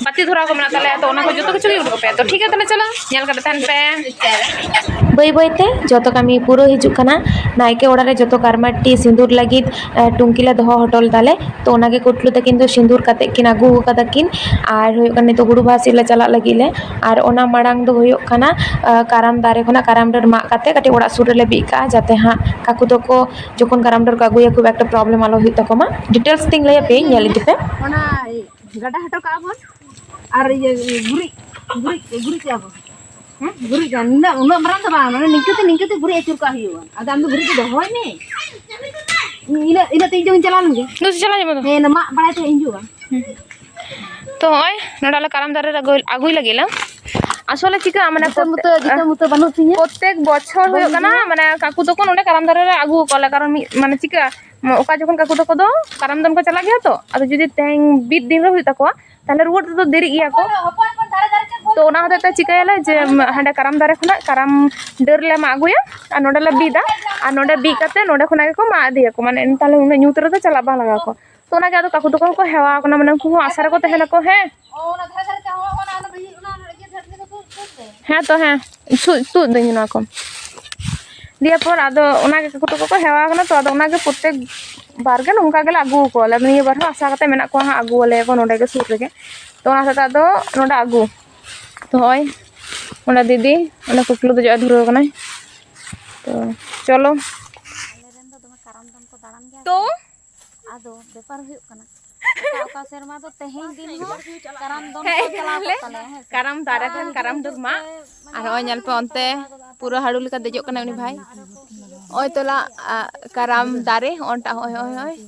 ᱵᱟᱹᱛᱤ ᱫᱷᱚᱨᱟᱣ ᱠᱚ ᱢᱮᱱᱟᱜ ᱛᱟᱞᱮᱭᱟ, ᱛᱚ ᱚᱱᱟ ᱠᱚ ᱡᱚᱛᱚ ᱠᱤᱪᱷᱩ ᱜᱮ ᱩᱫᱩᱜ ᱟᱯᱮᱭᱟ᱾ ᱛᱚ ᱴᱷᱤᱠ ᱜᱮᱭᱟ, ᱛᱟᱦᱚᱞᱮ ᱪᱚᱞᱚ ᱧᱮᱞ ᱠᱟᱛᱮ ᱛᱟᱦᱮᱱ ᱯᱮ᱾ ᱵᱟᱹᱭ ᱵᱟᱹᱭ ᱛᱮ ᱡᱚᱛᱚ ᱠᱟᱹᱢᱤ ᱯᱩᱨᱟᱹ ᱦᱤᱡᱩᱜ ᱠᱟᱱᱟ᱾ ᱱᱟᱭᱠᱮ ᱚᱲᱟᱜ ᱨᱮ ᱡᱚᱛᱚ ᱠᱟᱨᱢᱟᱴᱤ ᱥᱤᱸᱫᱩᱨ ᱞᱟᱹᱜᱤᱫ, ᱮ, ᱴᱩᱝᱠᱤ ᱞᱮ ᱫᱚᱦᱚ ᱦᱚᱴᱚ ᱞᱮᱫᱟ ᱞᱮ᱾ ᱛᱚ ᱚᱱᱟᱜᱮ ᱠᱩᱴᱞᱩ ᱛᱟᱹᱠᱤᱱ ᱫᱚ ᱥᱤᱸᱫᱩᱨ ᱠᱟᱛᱮᱫ ᱠᱤᱱ ᱟᱹᱜᱩ ᱟᱠᱟᱫᱟ ᱠᱤᱱ᱾ ᱟᱨ ᱦᱩᱭᱩᱜ ᱠᱟᱱᱟ, ᱱᱤᱛᱚᱜ ᱦᱩᱲᱩ ᱵᱟᱦᱟ ᱥᱤᱫ ᱞᱮ ᱪᱟᱞᱟᱜ ᱞᱟᱹᱜᱤᱫ ᱞᱮ᱾ ᱟᱨ ᱚᱱᱟ ᱢᱟᱲᱟᱝ ᱫᱚ ᱦᱩᱭᱩᱜ ᱠᱟᱱᱟ, ᱟᱸ, ᱠᱟᱨᱟᱢ ᱫᱟᱨᱮ ᱠᱷᱚᱱᱟᱜ ᱠᱟᱨᱟᱢ ᱰᱟᱹᱨ ᱢᱟᱜ ᱠᱟᱛᱮ ᱠᱟᱹᱴᱤᱡ ᱚᱲᱟᱜ ᱥᱩᱨ ᱨᱮᱞᱮ ᱵᱤᱫ ᱠᱟᱜᱼᱟ, ᱡᱟᱛᱮ ᱦᱟᱸᱜ ᱠᱟᱠᱩ ᱛᱟᱠᱚ ᱡᱚᱠᱷᱚᱱ ᱠᱟᱨᱟᱢ ᱰᱟᱹᱨ ᱠᱚ ᱟᱹᱜᱩᱭᱟ, ᱠᱷᱩᱵ ᱮᱠᱴᱟ problem ᱟᱞᱚ ᱦᱩᱭᱩᱜ ᱛᱟᱠᱚ ᱢᱟ᱾ Details ᱛᱤᱧ ᱞᱟᱹᱭ ᱟᱯᱮᱭᱟᱹᱧ, ᱧᱮᱞ ᱤᱫᱤ ᱯᱮ᱾ ᱚᱱᱟ ᱜᱟᱰᱟ ᱦᱚᱴᱚ ᱠᱟᱜᱼᱟ ᱵᱚᱱ, ᱟᱨ ᱤᱭᱟᱹ ᱜᱩᱨᱤᱡ, ᱜᱩᱨᱤᱡ, ᱜᱩᱨᱤᱡ ᱠᱟᱜᱼᱟ ᱵᱚᱱ᱾ ᱦᱮᱸ, ᱜᱩᱨᱤᱡ ᱫᱚ ᱱᱩᱱᱟᱹᱜ, ᱩᱱᱟᱹᱜ ᱢᱟᱨᱟᱝ ᱫᱚ ᱵᱟᱝ, ᱢᱟᱱᱮ ᱱᱤᱝᱠᱟᱹ ᱛᱮ, ᱱᱤᱝᱠᱟᱹ ᱛᱮ ᱜᱩᱨᱤᱡ ᱟᱹᱪᱩᱨ ᱠᱟᱜ ᱦᱩᱭᱩᱜᱼᱟ᱾ ᱟᱫᱚ ᱟᱢ ᱫᱚ ᱜᱩᱨᱤᱡ ᱫᱚ ᱫᱚᱦᱚᱭ ᱢᱮ᱾ ᱤᱱᱟᱹᱜ, ᱤᱱᱟᱹᱜ ᱛᱮ ᱤᱧ ᱫᱚᱧ ᱪᱟᱞᱟᱣ ᱞᱮᱱ ᱜᱮ᱾ ᱫᱩ ᱪᱟᱞᱟᱣ ᱧᱚᱜ ᱢᱮ ᱫᱚ᱾ ᱦᱮᱸ, ᱤᱱᱟᱹ ᱢᱟᱜ ᱵᱟᱲᱟᱭ ᱛᱮ ᱦᱤᱡᱩᱜᱼᱟ᱾ ᱦᱮᱸ᱾ ᱛᱚ ᱱᱚᱜᱼᱚᱭ ᱱᱚᱰᱮ ᱟᱞᱮ ᱠᱟᱨᱟᱢ ᱫᱟᱨᱮ ᱨᱮ ᱟᱹᱜᱩᱭ, ᱟᱹᱜᱩᱭ ᱞᱟᱹᱜᱤᱫ ᱞᱮ᱾ ᱟᱥᱚᱞᱮ ᱪᱤᱠᱟᱹᱜᱼᱟ, ᱢᱟᱱᱮ ᱡᱤᱛᱟᱹ ᱯᱨᱚᱛᱮᱠ, ᱢᱩᱛᱟᱹ, ᱡᱤᱛᱟᱹ ᱢᱩᱛᱟᱹ ᱵᱟᱹᱱᱩᱜ ᱛᱤᱧᱟᱹ᱾ ᱯᱨᱚᱛᱮᱠ ᱵᱚᱪᱷᱚᱨ ᱵᱟᱹᱧ ᱦᱩᱭᱩᱜ ᱠᱟᱱᱟ, ᱤᱫᱤᱭᱟ᱾ ᱢᱟᱱᱮ ᱠᱟᱠᱩ ᱛᱟᱠᱚ ᱱᱚᱰᱮ ᱠᱟᱨᱟᱢ ᱫᱟᱨᱮ ᱨᱮ ᱟᱹᱜᱩ ᱟᱠᱚᱣᱟᱞᱮ, ᱠᱟᱨᱚᱱ ᱢᱤᱫ, ᱢᱟᱱᱮ ᱪᱤᱠᱟᱹᱜᱼᱟ, ᱚᱠᱟ ᱡᱚᱠᱷᱚᱱ ᱠᱟᱠᱩ ᱛᱟᱠᱚ ᱫᱚ ᱠᱟᱨᱟᱢ ᱫᱚᱱ ᱠᱚ ᱪᱟᱞᱟᱜ ᱜᱮᱭᱟ ᱛᱚ, ᱟᱫᱚ ᱡᱩᱫᱤ ᱛᱮᱦᱮᱧ ᱵᱤᱫ ᱫᱤᱱ ᱨᱮ ᱦᱩᱭᱩᱜ ᱛᱟᱠᱚᱣᱟ, ᱛᱟᱦᱞᱮ ᱨᱩᱣᱟᱹᱲ ᱛᱮᱫᱚ ᱫᱮᱨᱤᱜ ᱜᱮᱭᱟ ᱠᱚ᱾ ᱛᱚ ᱚᱱᱟ ᱦᱚᱛᱮᱡ ᱛᱮ ᱪᱤᱠᱟᱹᱭᱟᱞᱮ ᱡᱮ, ᱦᱟᱸᱰᱮ ᱠᱟᱨᱟᱢ ᱫᱟᱨᱮ ᱠᱷᱚᱱᱟᱜ ᱠᱟᱨᱟᱢ ᱰᱟᱹᱨ ᱞᱮ ᱢᱟᱜ ᱟᱹᱜᱩᱭᱟ ᱟᱨ ᱱᱚᱸᱰᱮ ᱞᱮ ᱵᱤᱫᱟ, ᱟᱨ ᱱᱚᱸᱰᱮ ᱵᱤᱫ ᱠᱟᱛᱮ ᱱᱚᱸᱰᱮ ᱠᱷᱚᱱᱟᱜ ᱜᱮᱠᱚ ᱢᱟᱜ ᱤᱫᱤᱭᱟᱠᱚ, ᱢᱟᱱᱮ ᱛᱟᱦᱞᱮ ᱩᱱᱟᱹᱜ ᱧᱩᱛ ᱨᱮᱫᱚ ᱪᱟᱞᱟᱜ ᱵᱟᱝ ᱞᱟᱜᱟᱣ ᱠᱚᱣᱟ᱾ ᱛᱚ ᱚᱱᱟᱜᱮ ᱟᱫᱚ ᱠᱟᱠᱩ ᱛᱟᱠᱚ ᱦᱚᱸᱠᱚ ᱦᱮᱣᱟ ᱟᱠᱟᱱᱟ, ᱢᱟᱱᱮ ᱩᱱᱠᱩ ᱦᱚᱸ ᱟᱥᱟ ᱨᱮᱠᱚ ᱛᱟᱦᱮᱱᱟᱠᱚ᱾ ᱦᱮᱸ, ᱦᱮᱸ ᱛᱚ, ᱦᱮᱸ, ᱛᱩᱫ, ᱛᱩᱫ ᱫᱟᱹᱧ ᱱᱚᱣᱟ ᱠᱚ᱾ ᱫᱤᱭᱮ ᱯᱚᱨ ᱟᱫᱚ ᱚᱱᱟᱜᱮ ᱠᱟᱠᱩ ᱛᱟᱠᱚ ᱠᱚ ᱦᱮᱣᱟ ᱠᱟᱱᱟ ᱛᱚ, ᱟᱫᱚ ᱚᱱᱟᱜᱮ ᱯᱨᱚᱛᱮᱠ ᱵᱟᱨ ᱜᱮ ᱱᱚᱝᱠᱟ ᱜᱮᱞᱮ ᱟᱹᱜᱩ ᱟᱠᱚᱣᱟ᱾ ᱟᱞᱮ ᱱᱤᱭᱟᱹ ᱵᱟᱨ ᱦᱚᱸ ᱟᱥᱟ ᱠᱟᱛᱮ ᱢᱮᱱᱟᱜ ᱠᱚᱣᱟ ᱦᱟᱸᱜ, ᱟᱹᱜᱩ ᱟᱞᱮᱭᱟ ᱠᱚ ᱱᱚᱸᱰᱮ ᱜᱮ ᱥᱩᱨ ᱨᱮᱜᱮ᱾ ᱛᱚ ᱚᱱᱟ ᱦᱚᱛᱮᱡ ᱛᱮ ᱟᱫᱚ ᱱᱚᱸᱰᱮ ᱟᱹᱜᱩ᱾ ᱛᱚ ᱦᱚᱸᱜᱼᱚᱭ ᱚᱸᱰᱮ ᱫᱤᱫᱤ ᱚᱸᱰᱮ ᱠᱩᱠᱞᱩ ᱫᱮᱡᱚᱜ ᱮ ᱫᱷᱩᱨᱟᱹᱣ ᱠᱟᱱᱟᱭ᱾ ᱛᱚ ᱪᱚᱞᱚ᱾ ᱛᱚ ᱟᱫᱚ ᱵᱮᱯᱟᱨ ᱦᱩᱭᱩᱜ ᱠᱟᱱᱟ, ᱚᱠᱟ ᱚᱠᱟ ᱥᱮᱨᱢᱟ ᱫᱚ ᱛᱮᱦᱮᱧ ᱫᱤᱱ ᱦᱚᱸ ᱠᱟᱨᱟᱢ ᱫᱚᱱ ᱦᱮᱡ ᱠᱚ ᱪᱟᱞᱟᱣ ᱮᱱᱟᱞᱮ᱾ ᱠᱚᱜ ᱛᱟᱞᱮᱭᱟ, ᱦᱮᱸ ᱥᱮ? ᱠᱟᱨᱟᱢ ᱫᱟᱨᱮ ᱴᱷᱮᱱ ᱠᱟᱨᱟᱢ ᱰᱩᱨᱢᱟᱜ᱾ ᱟᱨ ᱦᱚᱸᱜᱼᱚᱭ ᱧᱮᱞ ᱯᱮ, ᱚᱱᱛᱮ ᱯᱩᱨᱟᱹ ᱦᱟᱹᱲᱩ ᱞᱮᱠᱟ ᱫᱮᱡᱚᱜ ᱠᱟᱱᱟᱭ ᱩᱱᱤ ᱵᱷᱟᱭ᱾ ᱱᱚᱜᱼᱚᱭ ᱛᱚᱞᱟ, ᱟ, ᱠᱟᱨᱟᱢ ᱫᱟᱨᱮ, ᱦᱚᱸᱜᱼᱚᱭᱴᱟᱜ, ᱦᱚᱸᱜᱼᱚᱭ, ᱦᱚᱸᱜᱼᱚᱭ, ᱦᱚᱸᱜᱼᱚᱭ᱾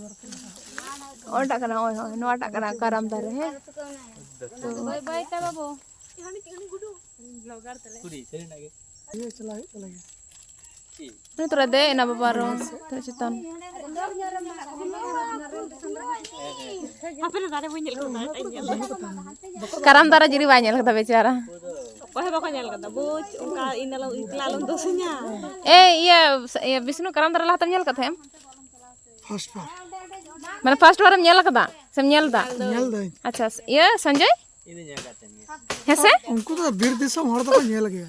ᱱᱚᱜᱼᱚᱭᱴᱟᱜ ᱠᱟᱱᱟ, ᱦᱚᱸᱜᱼᱚᱭ, ᱦᱚᱸᱜᱼᱚᱭ, ᱱᱚᱣᱟᱴᱟᱜ ᱠᱟᱱᱟ ᱠᱟᱨᱟᱢ ᱫᱟᱨᱮ, ᱦᱮᱸ᱾ ᱛᱚ ᱵᱟᱭ ᱵᱟᱭ ᱛᱟ ᱵᱟᱹᱵᱩ᱾ ᱤᱭᱟᱹ ᱪᱟᱞᱟᱜ ᱦᱩᱭᱩᱜ ᱛᱟᱞᱮ ᱜᱮᱭᱟ᱾ ᱩᱱᱤ ᱛᱚᱨᱟ ᱫᱮᱡ ᱮᱱᱟ ᱵᱟᱵᱟ ᱟᱨᱚ, ᱛᱚ ᱪᱮᱛᱟᱱ᱾ ᱦᱟᱯᱮ ᱨᱮ ᱫᱟᱨᱮ ᱵᱟᱹᱧ ᱧᱮᱞ ᱠᱟᱫᱟ, ᱮᱴᱟᱜ ᱤᱧ ᱧᱮᱞ ᱫᱟ᱾ ᱠᱟᱨᱟᱢ ᱫᱟᱨᱮ ᱡᱩᱫᱤ ᱵᱟᱭ ᱧᱮᱞ ᱠᱟᱫᱟ ᱵᱮᱪᱟᱨᱟ᱾ ᱚᱠᱚᱭ ᱦᱚᱸ ᱵᱟᱠᱚ ᱧᱮᱞ ᱠᱟᱫᱟ, ᱵᱩᱡᱽ, ᱚᱱᱠᱟ ᱤᱧ ᱟᱞᱚ, ᱮᱠᱞᱟ ᱟᱞᱚᱢ ᱫᱳᱥᱤᱧᱟ᱾ ᱮ ᱤᱭᱟᱹ, ᱤᱭᱟᱹ ᱵᱤᱥᱱᱩ, ᱠᱟᱨᱟᱢ ᱫᱟᱨᱮ ᱞᱟᱦᱟ ᱛᱮᱢ ᱧᱮᱞ ᱠᱟᱫ ᱛᱟᱦᱮᱸᱫ? ᱯᱷᱟᱥᱴ ᱵᱟᱨ᱾ ᱢᱟᱱᱮ ᱯᱷᱟᱥᱴ ᱵᱟᱨ ᱮᱢ ᱧᱮᱞ ᱠᱟᱫᱟ ᱥᱮᱢ ᱧᱮᱞ ᱫᱟ? ᱧᱮᱞ ᱫᱟᱹᱧ᱾ ᱟᱪᱪᱷᱟ, ᱤᱭᱟᱹ ᱥᱚᱧᱡᱚᱭ? ᱦᱮᱸ ᱥᱮ? ᱩᱱᱠᱩ ᱫᱚ ᱵᱤᱨ ᱫᱤᱥᱚᱢ ᱦᱚᱲ ᱫᱚᱠᱚ ᱧᱮᱞ ᱜᱮᱭᱟ᱾